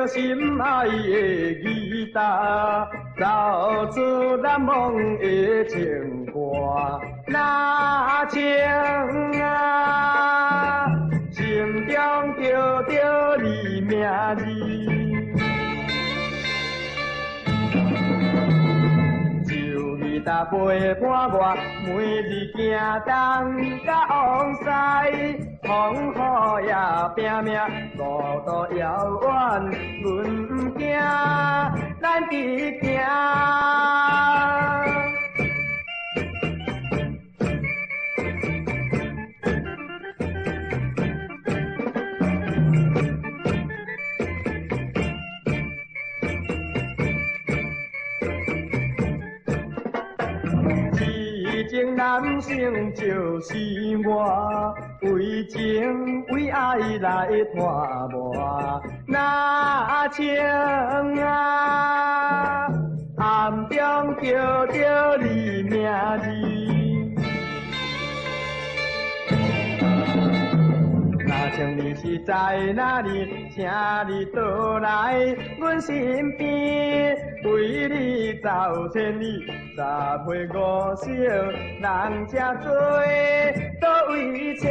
著心愛的吉他，奏出難忘的情歌。若情啊，心中叫著你名字。陪伴我，每日行東佮往西，風雨也拚命，路途遙遠，阮毋驚，咱佇行。痴情男性就是我，為情為愛來拖磨。若情啊，暗中叫著你名字。若像你是在哪裡，請你倒來阮身邊，為你走千里，十歲五省人這多，佗位揣？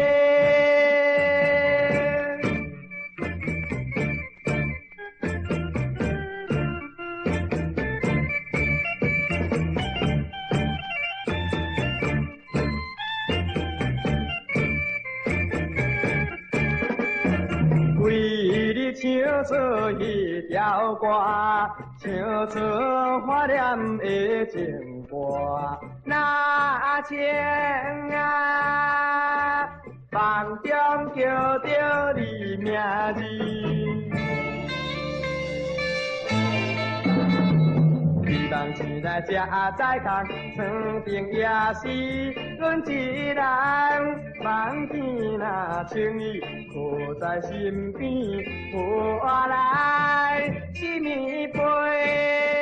為你唱出彼條歌，唱出懷念的情歌。若情啊，夢中叫著你名字。希望醒來才知空，床頂也是阮一人。夢見若像伊靠在身邊，予我來什麼陪？